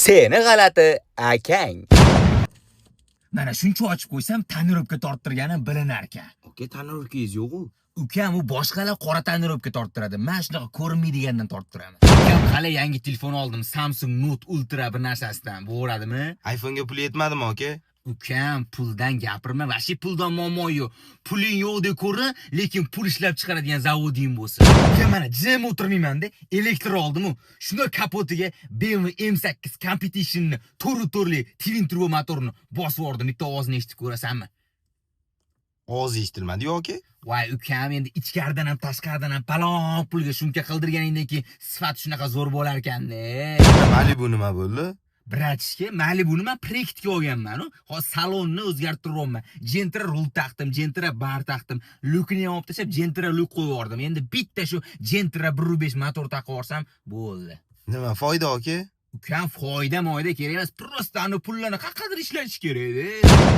Seni g'alati akang. Mana shuncha ochib qo'ysam, tonirovka torttirganim bilinar ekan. Aka, tonirovkangiz yo'q-u. Ukam, u boshqalar qora tonirovka torttiradi. Men shunaqa ko'rinmaydigandan torttiraman. Ukam, hali yangi telefon oldim, Samsung Note Ultra bir narsasidan. Bo'ladimi? iPhone'ga pul yetmadimi, aka? Ukam, puldan gapirma, вообще puldan muammo yo'q. Puling yo'q deb ko'rin, lekin pul ishlab chiqaradigan zavoding bo'lsin. Ukam, mana jim o'tirmayman-da, elektr oldim-u. Shunda kapotiga BMW M8 Competition'ni to'ri to'rli twin turbo motorini bosib yubordim. Bitta ovozini eshitib ko'rasanmi? Ovozi eshitilmadi yo'q, aka. Voy ukam, endi ichkaridan ham, tashqaridan ham palon pulga shuncha qildirganingdan keyin sifati shunaqa zo'r bo'lar ekanda. Malibu nima bo'ldi? Братишка, Malibuni man proyektga olganman. Hozir salonni o'zgartiryapman. Gentra rul taqdim, Gentra bar taqdim, lyukini ham olib tashlab, Gentra lyuk qo'yib yubordim. Endi bitta shu Gentra 1.5 motor taqib yuborsam bo'ldi. Nima foyda, aka? Ukam, foyda moyda kerak emas, просто ani pullarni qayerqadir ishlatish kerak-da.